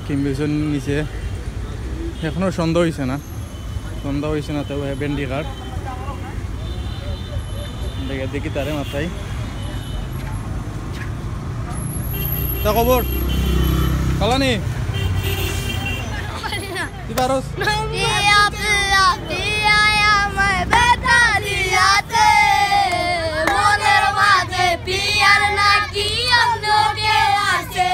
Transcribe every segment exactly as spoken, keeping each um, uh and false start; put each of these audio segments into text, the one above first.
কিম ব্রিজর নিচে এখনো সন্ধ্যা হইছে না, সন্ধ্যা হইছে না, তবে ভেন্ডি কার দেখি, দেখি তারে মাথায়। তা খবর? কালানি? তুই পারস? পিয়া পিয়া পিয়া আমার বেটা দিয়াতে, মনের মাঝে পিয়ার নাকি অন্য কেউ আছে।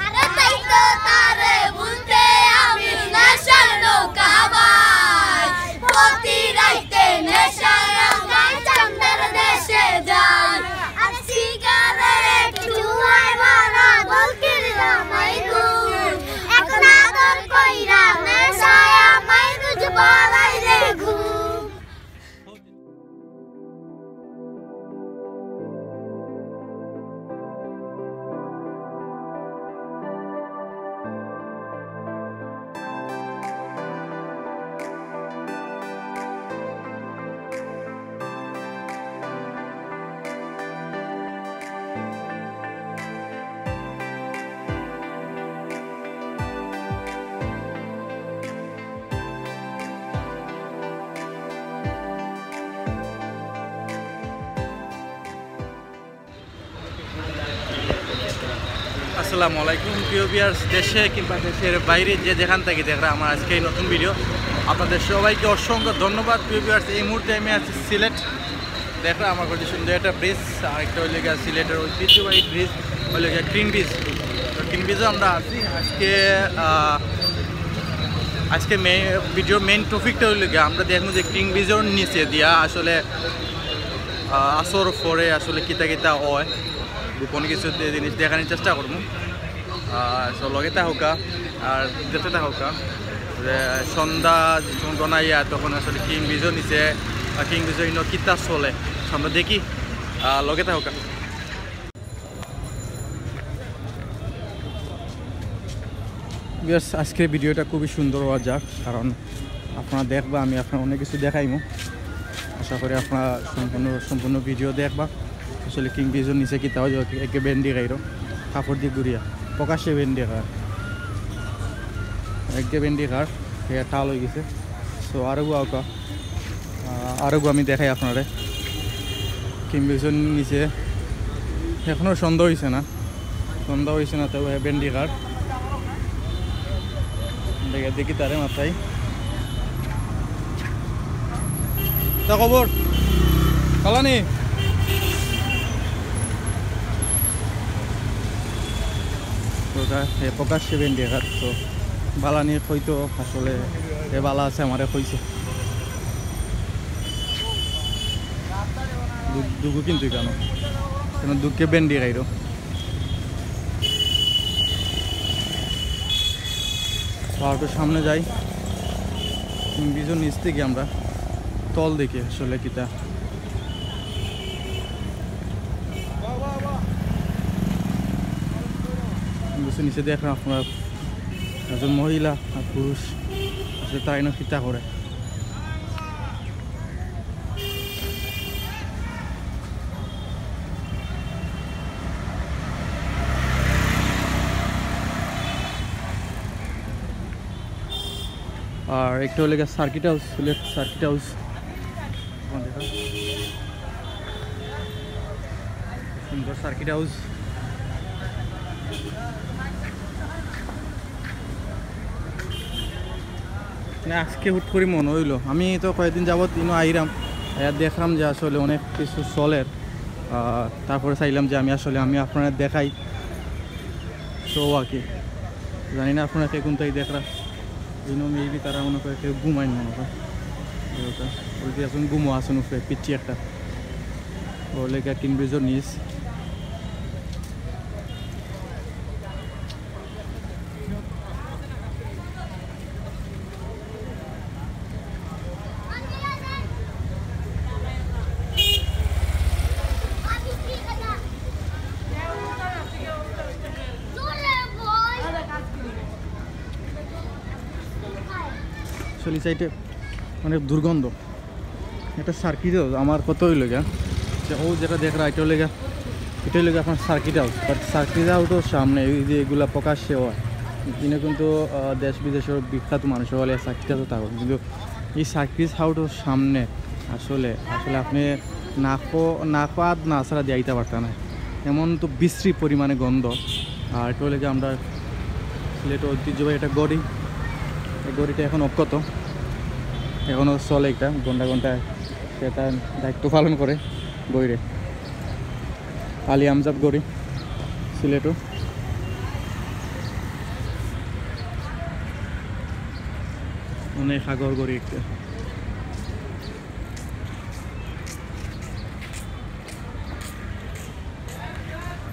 আরে তাই তো তারে বলতে আমি নেশার নৌকা ভাই। প্রতি রাইতে নেশার নৌকায় চান্দের দেশে যাই। আর সিগারেট ধোঁয়ায় ভরা গলকির আমায় ঘুম। এখন আদর কইরা নেশায় আমায় রোজ বলাই রে ঘুম। আসসালামু আলাইকুম প্রিয় ভিউয়ার্স, দেশে কিংবা দেশের বাইরে যে যেখান থেকে দেখরা আমার আজকে এই নতুন ভিডিও, আপনাদের সবাইকে অসংখ্য ধন্যবাদ। প্রিয় ভিউয়ার্স, এই মুহূর্তে আমি আছি সিলেট। দেখরা আমার কাছে সুন্দর একটা ব্রিজ, আর একটা হইলে গিয়া সিলেটের ঐতিহ্যবাহী ব্রিজ হইলে গিয়া কিম ব্রিজ। তো কিম ব্রিজে আমরা আছি আজকে। আহ, আজকে মে ভিডিওর মেইন টপিকটা হইলে গিয়া আমরা দেখবো যে কিম ব্রিজর নিচে দিয়া আসলে আহ, আসর পরে আসলে কিতা কিতা হয়, গোপন কিছু দে-, জিনিস দেখানোর চেষ্টা করবো। আহ, so লগে থাকুকা, আর দেখতে থাকুকা যে সন্ধ্যা যখন গনাইয়া তখন আসলে কিম ব্রিজর নিচে বা কিম ব্রিজর ইনো কিতা চলে, so আমরা দেখি, আহ, লগে থাকুকা। ভিউয়ার্স, আজকের ভিডিওটা খুবই সুন্দর হওয়া যাক, কারণ আপনারা দেখবা আমি আপনারা অনেক কিছু দেখাইমু। আশা করি আপনারা সম্পূর্ণ সম্পূর্ণ ভিডিও দেখবা। আসলে কিম ব্রিজর নিচে কিতা হয়, একে ভেন্ডি খাইরো, কাপড় দিয়ে ঘুরিয়া প্রকাশ্যে ভেন্ডি খায়, একে ভেন্ডি খার, এ টাল হয়ে গেছে। তো আরও আউকা, আহ, আরও আমি দেখাই আপনারে। কিম ব্রিজর নিচে এখনো সন্ধ্যা হইছে না, সন্ধ্যা হইছে না, তবে ভেন্ডি কার দেখি, দেখি তারে মাথায়। তা খবর? কালানি? তো তা, এ প্রকাশ্যে ভেন্ডি কার তো বালানি হয়তো আসলে এ বালা আছে আমারে কইছে। দু-, দুগু কিন্তু কেন? কেন দুঃখে বেন্ডি খাইরো? পাহাড়ের সামনে যাই, ব্রিজর নিচ থেকে আমরা তল দেখি আসলে কিতা। ব্রিজর নিচে দেখেন আপনারা, একজন মহিলা আর পুরুষ আসলে তাই না কিতা করে। আর একটা হইলে গিয়া circuit house, Sylhet circuit house. সুন্দর সার্কিট হাউস। মানে আজকে হুট করি মনে হইলো, আমি তো কয়েকদিন যাবত ইনো আইরাম, আইয়া দেখলাম যে আসলে অনেক কিছু চলের। আহ, তারপরে চাইলাম যে আমি আসলে আমি আপনারে দেখাই। So আর কি, জানি না আপনারা কে কোনটাই দেখরা। ইনো মেবি তারা মনে করে কেউ ঘুমাইন মনে হয়। এই ওটা, ওই যে এখন ঘুমো আসুন উপরে, পিচ্ছি একটা। ও লেখা কিম ব্রিজর নিচ। চলি সাইডে অনেক দুর্গন্ধ। এটা সার্কিট হাউস, আমার কথা হইল গিয়া যে ও যেটা দেখরা, এটা হইল গিয়া, এটা হইল গিয়া আপনার সার্কিট হাউস। But সার্কিট হাউসের সামনে এই যে এগুলা প্রকাশ্যে হয়, ইনো কিন্তু, আহ, দেশ বিদেশর বিখ্যাত মানুষ অকলে সার্কিট হাউসো থাকইন, কিন্তু ই সার্কিট হাউসর সামনে আসলে, আসলে আপনে না খো-, না খোয়াদ না ছাড়া দিয়া আইতা পারতা নায়, এমন তো বিশ্রী পরিমাণে গন্ধ। আর এটা অইলো গিয়া আমরার সিলেটর ঐতিহ্যবাহী একটা ঘড়ি, এই ঘড়িটা এখন অক্ষত, এখনও চলে, একটা ঘন্টা ঘন্টা সে তার দায়িত্ব পালন করে ঘড়িরে। আলী আমজাদ ঘড়ি, সিলেটর অনেক আগর ঘড়ি একটা।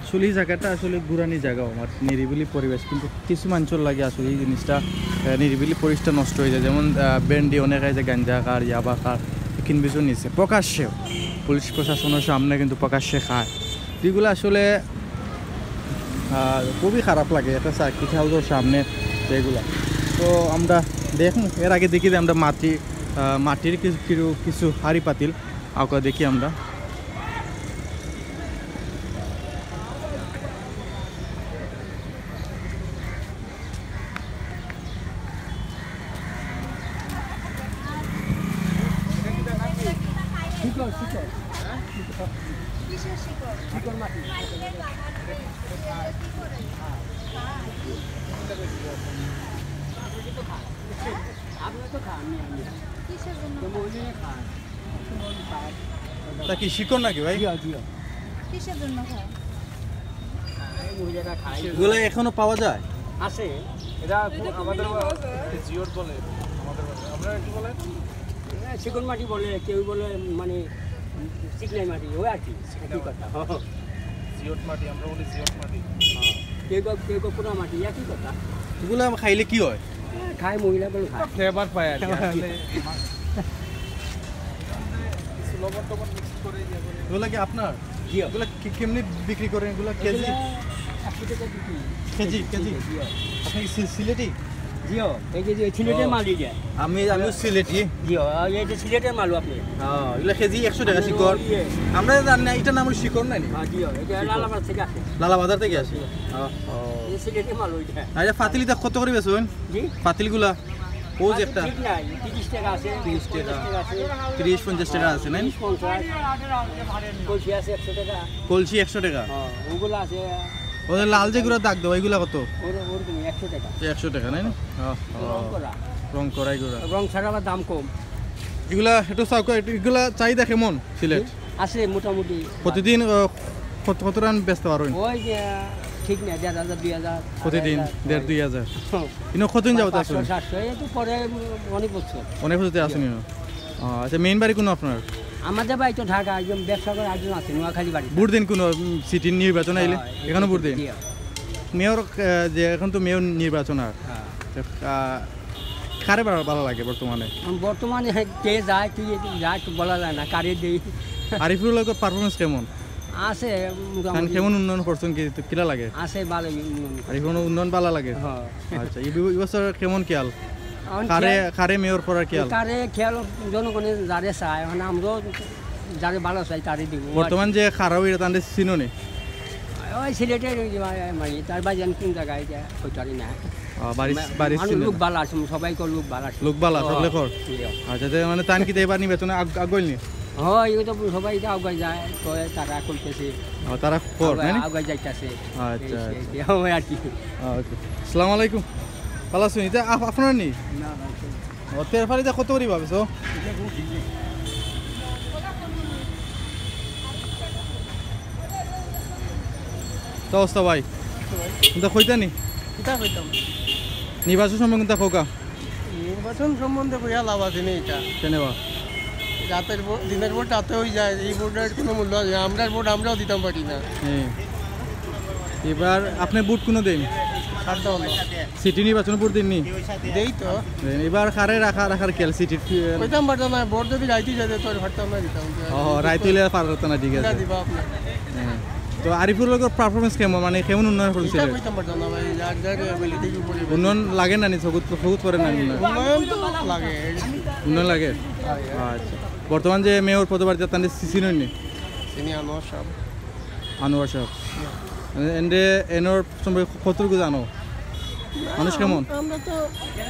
আসলে ই জাগাটা আসলে ঘুরানি জাগা, আমার নিরিবিলি পরিবেশ, কিন্তু কিছু মানষর লাগি আসলে ই জিনিসটা, আহ, নিরিবিলি পরিবেশটা নষ্ট অই যায়। যেমন, আহ, ব্যান্ডি অনেকে যে গাঞ্জা খার, ইয়াবা খার, কিনবিজু নিছে প্রকাশ্যে, পুলিশ প্রশাসনর সামনে কিন্তু প্রকাশ্যে খায়। যেগুলা আসলে, আহ, খুবই খারাপ লাগে একটা সার্কিট হাউসর সামনে যেগুলা। তো আমরা দেখমু, এর আগে দেখি যে আমরা মাটি, আহ, মাটির কিছু, কিছু, কিছু হাড়ি পাতিল আউকা দেখি আমরা। শিকড়, শিকড়। কিসের শিকড়? শিকড় মাটি। আপনি তো খান, আমি, আমি। কিসের জন্য? তো মহিলারা খান। তা কি শিকড় নাকি ভাই? জি, জি। কিসের জন্য খায়? এই মহিলারা খায়। এগুলো এখনো পাওয়া যায়? আছে। এটা এটা আমাদের বিভিন্ন ভাষা। জিওট বলে, আমাদের ভাষায়। আপনারা কি বলেন? এ, চিকন মাটি বলে, কেউ বলে মানে চিকনাই মাটি, ওই আর কি, একই কথা। জিওট মাটি, আমরা বলি জিওট মাটি। হ্যাঁ। কেউ কেউ, কেউ কেউ পোড়া মাটি, একই কথা। এগুলো খাইলে কি হয়? এ, খায়, মহিলাগুলো খায়। ফ্লেভার পায় আর কি। আসলে কিছু লবণ টবণ মিক্স করে ইয়ে করে। এগুলো কি আপনার? জি। এগুলো কি, কেমনি বিক্রি করেন এগুলো? কেজি? এগুলো একশো টাকা বিক্রি। Kg, kg. জি। আপনি কি সি-, সিলেটি? জি, এই যে, যে সিলেটের ও। মাল এটা। আমি, আমিও সিলেটি। জি, এই যে সিলেটের মাল আপনি। ও, এগুলো কেজি একশো টাকা শিকড়। ইয়ে। আমরা জানি না, এটার নাম হলো শিকড় নানি? হ্যাঁ, জি, এটা শিকড়। লালাবাদ থেকে আসে। লালাবাজার থেকে আসে? জি। ও, ও। এই সিলেটের মাল ওইটা। আচ্ছা, ফাতিল ইটা কত করে বেচবেন? জি? ফাতিলগুলা? ও যে একটা। ঠিক নাই, তিরিশ টাকা আছে, তিরিশ টাকা। পঞ্চাশ টাকা আছে। তিরিশ, পঞ্চাশ টাকা আছে, নাই? তিরিশ, পঞ্চাশ। কলসি আছে একশো টাকা। কলসি একশো টাকা? হ্যাঁ, ওগুলা আছে। ওই যে লাল যেগুলো দাগ দেওয়া, এগুলা কত? ওর-, ওরকমই একশো টাকা। এই একশো টাকা, নাই না? হ্যাঁ, রং হ্যাঁ। করা। রং করা এগুলা। রং ছাড়া আবার দাম কম। এগুলা একটু চাও, এগুলা চাহিদা কেমন সিলেট? আছে মোটামুটি। প্রতিদিন, আহ, কত, কত রান বেচতে পারবেন? ওই যে, ঠিক না, দেড় হাজার, দুই হাজার, প্রতিদিন আড়াই হাজার, দেড়, দুই হাজার। হ্যাঁ। ইনো কতদিন যাবত পাঁচশো, আছেন? সাতশো, এই তো পরে অনেক বছর। অনেক বছর আছেন ইনো? ও, আচ্ছা, মেইন বাড়ি কোন আপনার? আমাদের বাড়ি তো ঢাকা, একজন ব্যবসা করে, একজন আছে নোয়াখালী বাড়ি। ভোট দেন কোন, উম, সিটির নির্বাচন আইলে? হ্যাঁ, এখানে ভোট দেন? জি। মেয়র, আহ, যে এখন তো মেয়র নির্বাচন আর। হ্যাঁ। আহ, কারে ভালো, ভালো লাগে বর্তমানে? বর্তমানে কে যায়, কি যায়, বলা যায় না, কারে দেই। আরিফুর হকের পারফরম্যান্স কেমন? আছে মোটামুটি। কেমন উন্নয়ন করছেন, কি, কিলা লাগে? আছে ভালোই উন্নয়ন। আরিফুর হকের উন্নয়ন ভালো লাগে? হ্যাঁ। আচ্ছা, এই বি-, এই বছর কেমন খেয়াল? এখন কারে, খেয়াল, কারে মেয়র করার খেয়াল? কারে খেয়াল, জনগণে যারে চায়, মানে আমরাও যারে ভালো চাই, তারে দিব। বর্তমান যে খারাপ, এটা তাদের চিনো নি? ওই সিলেটের ওই যে মা-, মানে তার বাড়ি জানি কোন জায়গায়, এটা কইতে পারি না। আহ, বাড়ির, মা-, বাড়ির মানুষ চিনে লোক না? ভালো আছে, সবাই কর লোক ভালো আছে। লোক ভালো আছে, ও, সকলে কর? জি। আচ্ছা, তো মানে তান কি এবার নির্বাচনে আগ-, আগুয়াইল নি? হয়, ওই তো সবাই তো আগুয়াই যায়, কয় তারা করতেছে। ও, তারা কর, আগুয়াই, নানি? আগুয়াই যাইতেছে। আচ্ছা, এই, আচ্ছা। এই, এই, ওই আর কি। আচ্ছা। আসসালামু আলাইকুম। ভালো আছেন? এটা আপ-, আপনার নি? না, না, ও, তেরফালিটা কত করি ভাবছো? তো অবস্থা ভাই? তো ভাই। কোনটা কইতা নি? কিতা কইতাম? নির্বাচন সম্পর্কে কোনটা কউক্কা? নির্বাচন সম্বন্ধে কইয়া লাভ আছে নি এটা? কেনে বা? রাতের ভোট, দিনের ভোট রাতে হয়ে যায়, এই ভোটের কোনো মূল্য আছে না। আমরার ভোট আমরাও দিতাম পারি না। হ্যাঁ। এবার আপনি ভোট কোনো দেন? সাতটা হলো। সিটি নির্বাচন ভোট দেননি? দেই তো। এবার কারে রাখা, রাখার খেয়াল সিটির? কইতাম পারতাম না, ভোট যদি রাইতে যায়, তো আর পারতাম না দিতাম। ও, রাইতে হইলে আর পারতাম না, ঠিক আছে। দিবা আপনার। হ্যাঁ। তো আরিফুর হকের পারফরম্যান্স কেমন, মানে কেমন উন্নয়ন করছে এটা সিলেট? কইতাম পারতাম না ভাই, যার যার ability-র উপরে। উন্নয়ন লাগে না নি, সবুজ, সবুজ করে না উন্নয়ন? উন্নয়ন তো লাগে। উন্নয়ন লাগে? লাগে। আচ্ছা। বর্তমান যে মেয়র পদে বাড়িতে তাহলে সিসি নয়নি? চিনি আনোয়ার সাহেব। আনোয়ার সাহেব। এন্ডে এনর সম্পর্কে কতটুকু জানো? মানুষ কেমন? আমরা তো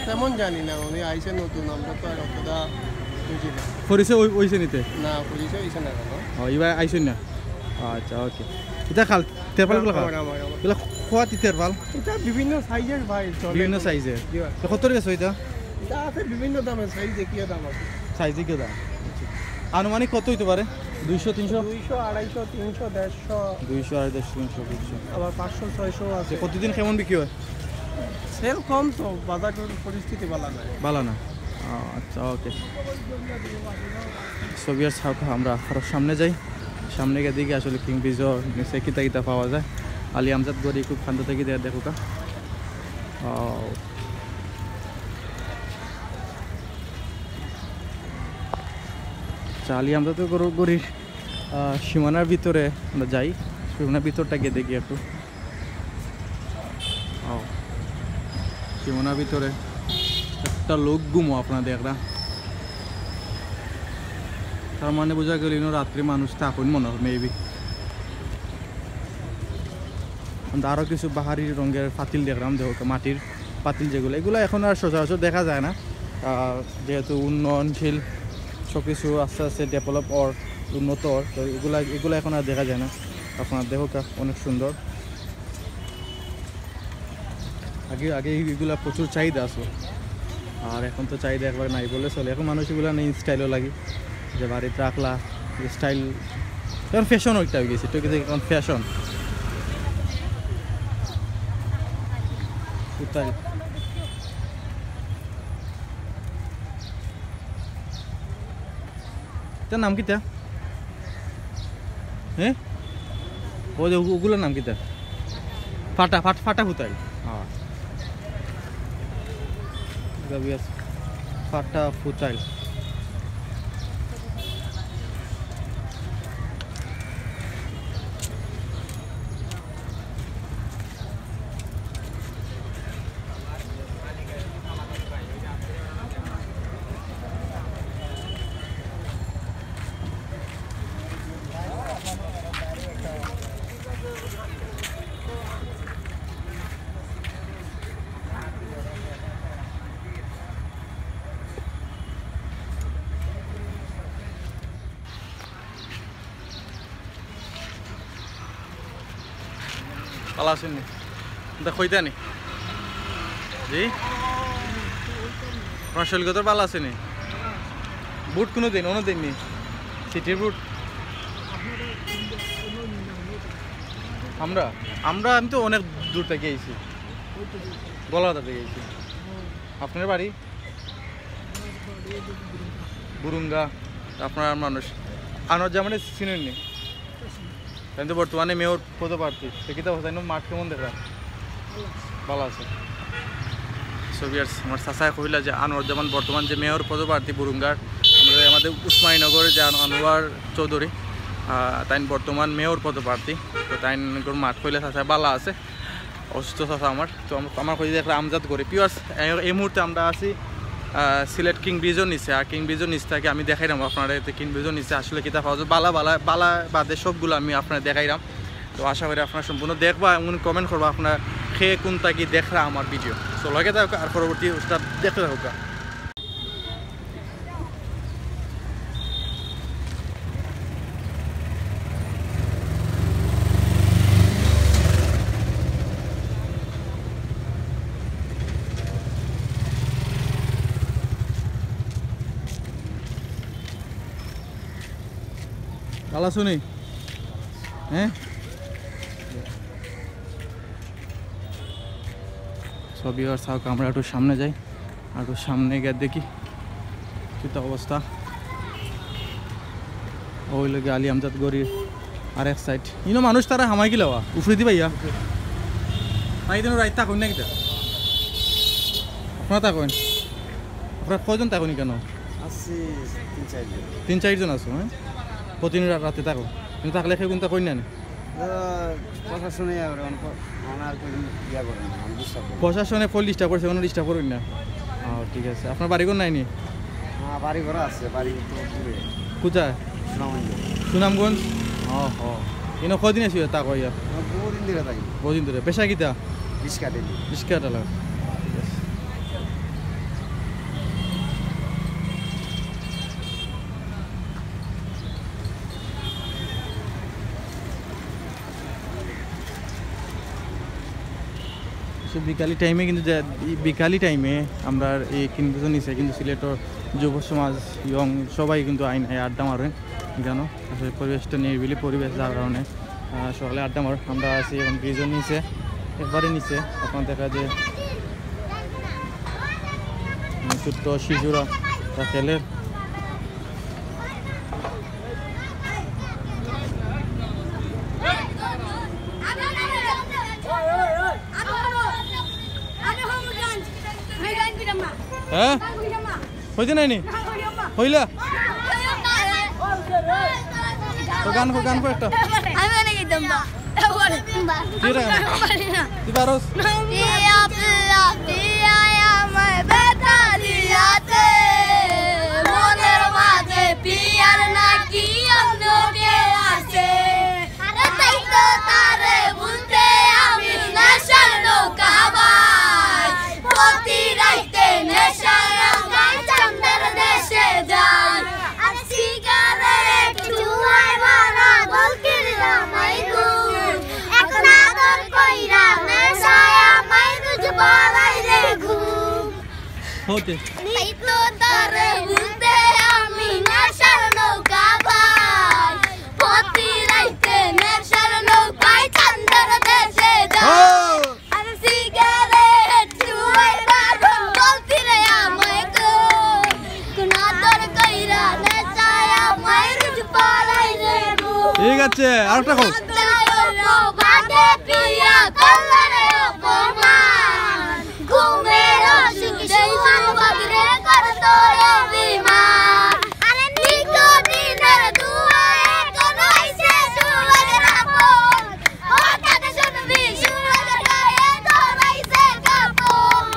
তেমন জানি না, উনি আইসে নতুন, আমরা তো আর অতটা বুঝি না। পরিচয় অই-, অইছে নি তে? না, পরিচয় হয়েছে না এখনো। ও, ইবা আইছইন না? আচ্ছা, ওকে। ইতা খাল, তেরপাল গুলা খাল? আমার, আমার, আমার। এগুলা খোয়া তি তেরপাল? এটা বিভিন্ন সাইজের ভাই, চলে। বিভিন্ন সাইজের? জি ভাই। তো কত রেট আছে ইতা? এটা আছে বিভিন্ন দামের, সাইজ দেখিয়ে দাম আছে। সাইজ দেখিয়ে দাম। আনুমানিক কত হইতে পারে? দুইশো, তিনশো? দুইশো, আড়াইশো, তিনশো, দেড়শো, দুইশো, আড়াইশো, তিনশো, তিনশো। আবার পাঁচশো, ছয়শো আছে। প্রতিদিন কেমন বিক্রি হয়? সেল কম তো, বাজার পরিস্থিতি ভালো নয়। ভালো না? আচ্ছা, ওকে। So viewers, আমরা আরো সামনে যাই। সামনে গিয়ে দেখি আসলে কিং ব্রিজর নিচে কিতা কিতা পাওয়া যায়। আলী আমজাদ ঘড়ি খুব কান্দ থাকি দেখউক্কা। আচ্ছা, আলী আমজাদ ঘড়ির সীমানার ভিতরে আমরা যাই। সীমানার ভিতরটা গিয়ে দেখি একটু। ও, সীমানার ভিতরে একটা লোক ঘুমো আপনারা দেখরা। তার মানে বুঝা গেল ইনো রাত্রে মানুষ থাকইন মনে হয়, মেবি। আরও কিছু বাহারি রঙের পাতিল দেখলাম, দেখো, মাটির পাতিল যেগুলো, এগুলো এখন আর সচরাচর দেখা যায় না। যেহেতু উন্নয়নশীল সব কিছু আস্তে আস্তে ডেভেলপ অর, উন্নত অর, তো এগুলা এগুলা এখন আর দেখা যায় না। আপনারা দেখো, অনেক সুন্দর। আগে আগে এইগুলা প্রচুর চাহিদা আছে, আর এখন তো চাহিদা একবার নাই বলে চলে। এখন মানুষ এগুলা নেই, স্টাইলও লাগে যে বাড়িতে রাখলা, স্টাইল এখন ফ্যাশন একটা হয়ে গেছে, এটা কিন্তু এখন ফ্যাশন। কোথায়? তার নাম কিতা? হ্যাঁ, ওই যে ওগুলোর নাম কিতা? ফাটা ফাটা ফাটা ফুতাইল। হ্যাঁ, ফাটা ফুতাইল। ভালা আছইন নি? এটা কইতা নি? জি? আপনার শরীর কত ভালা আছে নি? বুট কোনো দিন, অন্য দিন নি? সিটির বুট? আমরা? আমরা, আমি তো অনেক দূর থাকি আইছি। গলাঘাটা থাকি আইছি। আপনার বাড়ি? বুরুঙ্গা। আপনার মানুষ। আনোয়ার জামানে চিনেন নি? তাই তো বর্তমানে মেয়র পদপ্রার্থী। দেখি তো তাইন মাঠ কেমন দেখরা? ভালা আছে। So viewers, আমার চাচায় কইলা যে আনোয়ার জামান বর্তমান যে মেয়র পদপ্রার্থী বুরুঙ্গার, আমরা আমাদের উসমানীনগরে যে আন-, আনোয়ার চৌধুরী, আহ, তাইন বর্তমান মেয়র পদপ্রার্থী। তো তাইন মাঠ কইলা চাচায় ভালা আছে। অসুস্থ চাচা আমার। তো আম-, আমার কইছে দেখরা আমজাদ ঘড়ি। Viewers, এই, এই মুহূর্তে আমরা আছি, আহ, সিলেট কিং ব্রিজর নিচে। আর কিং ব্রিজর নিচ থাকি আমি দেখাইরাম আপনারারে, এতে কিং ব্রিজর নিচে আসলে কিতা পাওয়া যায়। ভালা, ভালা, ভালা বাদে সবগুলা আমি আপনারারে দেখাইরাম। তো আশা করি আপনারা সম্পূর্ণ দেখবা এবং comment করবা আপনারা কে কোন থাকি দেখরা আমার ভিডিও। So লগে থাকো আর পরবর্তী ওটা দেখতে থাকো। ভালা আছো নি? হ্যাঁ? So viewers, থাক, আমরা একটু সামনে যাই, আর একটু সামনে গিয়া দেখি কিতা অবস্থা। ওই লগে আলী আমজাদ ঘড়ির আরেক সাইড। ইনো মানুষ তারা হামাই গিলাওয়া, উফরে দি ভাইয়া। ভাই, ইনো রাইত থাকইন না কিতা? আপনারা থাকইন? আপনারা কয়জন থাকইন কেন? আছি তিন চারজন। তিন চারজন আছো, হ্যাঁ? প্রতিদিন রা-, রাতে থাকো? কিন্তু থাকলে কেউ কোনটা কইন না নি? প্রশাসনে আর অন-, অন আর কই ইয়া করে না, আমি disturb করি না। প্রশাসনে ফুল disturb করছে, কোনো disturb করবেন না। ও, ঠিক আছে। আপনার বাড়িঘর নাই নি? হ্যাঁ, বাড়িঘর আছে, বাড়ি তো দূরে। কোথায়? সুনামগঞ্জ। সুনামগঞ্জ? ও, ও। ইনো কদিন আছি তা কইয়া? বহুদিন ধরে থাকি। বহুদিন ধরে। পেশা কিতা? রিক্সা ডেলি। রিক্সা চালাও। তো বিকালি টাইমে কিন্তু যে, বিকালি টাইমে আমরা এই কিন্তু নিচে কিন্তু সিলেটর যুব সমাজ এবং সবাই কিন্তু আইন আড্ডা মারেন এখানে। আসলে পরিবেশটা নিরিবিলি পরিবেশ, যার কারণে আহ, সকালে আড্ডা মার। আমরা আছি এখন ব্রিজের নিচে, একবারে নিচে। আপনার দেখা যায়, উম, ছোট্ট শিশুরা তা খেলে। হ্যাঁ, হইছে নাই নি? হইলা? তো গান কো, গান কো একটা। আমি অনেক একদম বা। কি রে? পারি না। তুই পারস? পিয়া, পিয়া, পিয়া, আমার বেটা দিয়াতে, মনের মাঝে পিয়ার নাকি অন্য কেউ আছে। আরে তাই তো তারে বলতে আমি নেশার নৌকা ভাই। প্রতি রাইতে নেশার নৌকায় চান্দের দেশে যাই। আর সিগারেট, জুয়ায় ভরা গলতির আমায় ঘুম। এখন আদর কইরা নেশায় আমায় রোজ পড়াই রে ঘুম। ওকে। তাই তো তারে বলতে আমি নেশার নৌকা ভাই। প্রতি রাইতে নেশার নৌকায় চান্দের দেশে যাই। ও! আর সিগারেট, জুয়ায় ভরা গলতির আমায় ঘুম। কোন আদর কইরা নেশায় আমায় রোজ পড়াই রে ঘুম। ঠিক আছে, আরেকটা কও। বাদে পিয়া করলে রে অপমান। ঘুমের অসুখ সেই সুবাদরে করতো অভিমান। আরে নিকোটিনের ধোঁয়ায় এখন হইছে সুরগের আপন। ও কথা শুনবি সুরগের গায়ে ধরাইছে কাপড়।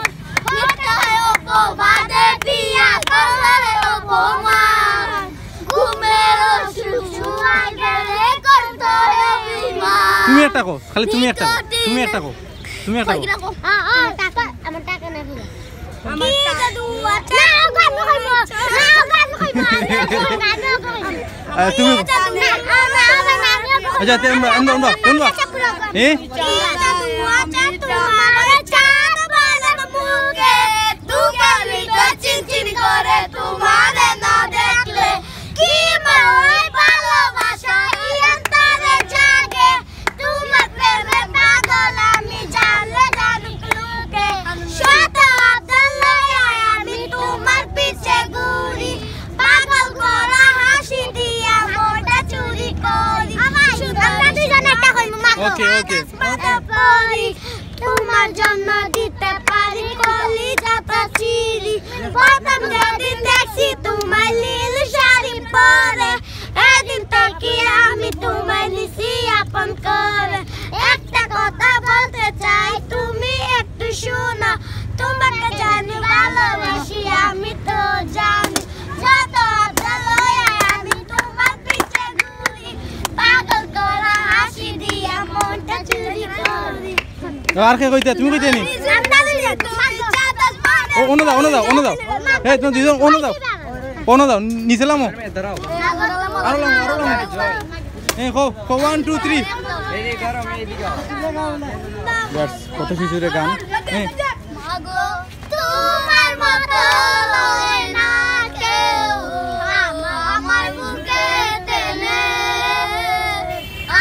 মিথ্যা অপবাদে পিয়া করলে অপমান। ঘুমের অসুখ শুয়ে গেলে করতো অভিমান। তুমি একটা কও, খালি তুমি একটা কও, তুমি একটা কও। তুমি একটা কও। কই কিনা কও? আ, আ, টাকা, আমার টাকা না দিলে। আমার টাকা। না, ও গান কইবো। না, ও গান কইবো। আমি ও গান কইবো। আ, তুমি। না, না, না, না, না, না, না। আচ্ছা, তুমি, আমরা, আমরা, আমরা, আমরা। এ? তোমার চাঁদ বলে মুখে, দুঃখের ভিতর চিনচিন করে তোমারে না দেখলে। কি ময় ভালোবাসা, কি অন্তরে জাগে, তোমার প্রেমে পাগল আমি জানলে জানুক লোকে। শত আবদার লইয়া আমি তোমার পিছে ঘুরি, পাগল করা হাসি দিয়া মনটা চুরি করি। আমরা দুইজন একটা কইমু, মা গো। ওকে, ওকে। তোমার জন্য দিতে পারি কলিজাটা চিরি। প্রথম যেদিন দেখছি তোমার নীল শাড়ি পরে, এদিন থেকে আমি তোমায় নিছি আপন করে। একটা কথা বলতে চাই, তুমি একটু শোনো। তোমাকে জানি ভালোবাসি, আমি তো জানি। যত আবদার লইয়া আমি তোমার পিছে ঘুরি, পাগল করা হাসি দিয়া মনটা চুরি করি। আর কে কইতে? তুমি কইতে নি? ও, অনো যাও, অনো যাও, অনো যাও। এই, তুমি দুইজন অনো যাও। অনো যাও, নিচে লামো। আরো লামো, আরো লামো। এই, কও, কও, one, two, three। ব্যাস, কত শিশুরে গান। হ্যাঁ। তোমার মতো হয় না কেউ, আমা-, আমার বুকে টেনে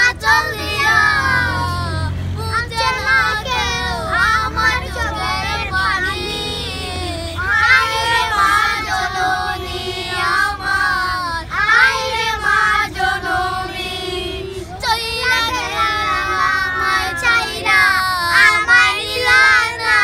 আঁচল দিয়া মুছে না কেউ আমার চোখের পানি। হায় রে মা জননী আমার, হায় রে মা জননী। চইলা গেলা আমায় ছাইরা, আমায় নিলা না।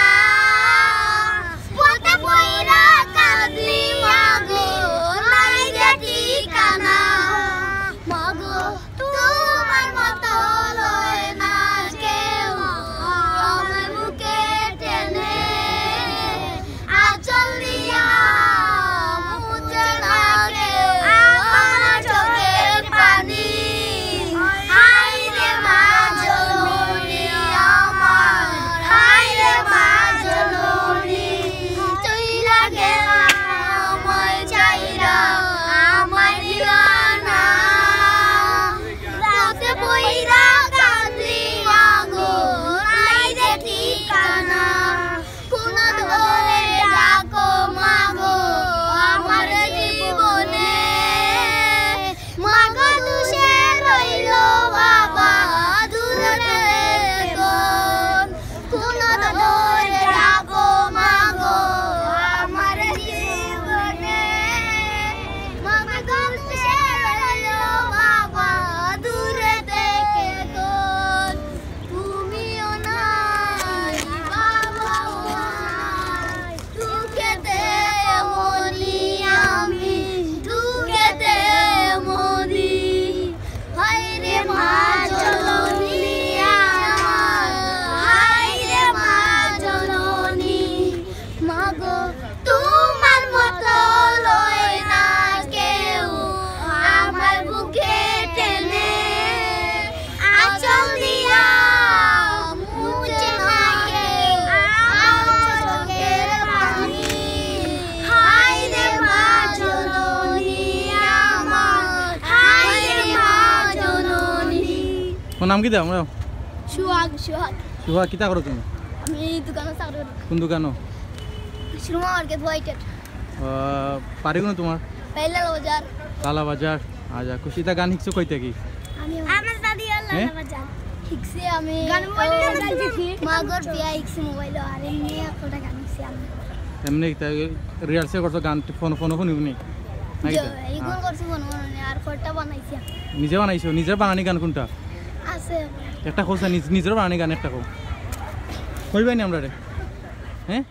গো, তোমার মতো লয় না কেউ আমার বুকে টেনে, আঁচল দিয়া মুছে না কেউ আমার চোখের পানি। হায় রে মা জননী আমার, হায় রে মা জননী। তোমার নাম কিতা? সোহাগ, সোহাগ। সোহাগ, কিতা করো তুমি? আমি এই দোকানো চাকরি করি। কোন দোকানো? সুরমা মার্কেট, হোয়াইটেড। আহ, বাড়ি কুনো তোমার? এই লালা বাজার। লালা বাজার। আচ্ছা, খুশিতা গান শিখছো কই থাকি? আমি আমার দাদি আর হ্যাঁ? লালা বাজার। শিখছি আমি। গান মোবাইলো শিখছি। মাগর বিয়া শিখছি মোবাইলো, আর এমনি একটা গান শিখছি আমি। এমনি রিহার্সেল করছো গান ফোন, ফোনো শুনি শুনি? নাকি তা? ইগুন করছি ফোনো ফোনো, আর খরটা বানাইছি আমি। নিজে বানাইছো? নিজের বানানি গান কোনটা? আছে। একটা কও, নিজ-, নিজের বানানি গান একটা কও। কইবায় নি আমরারে? হ্যাঁ?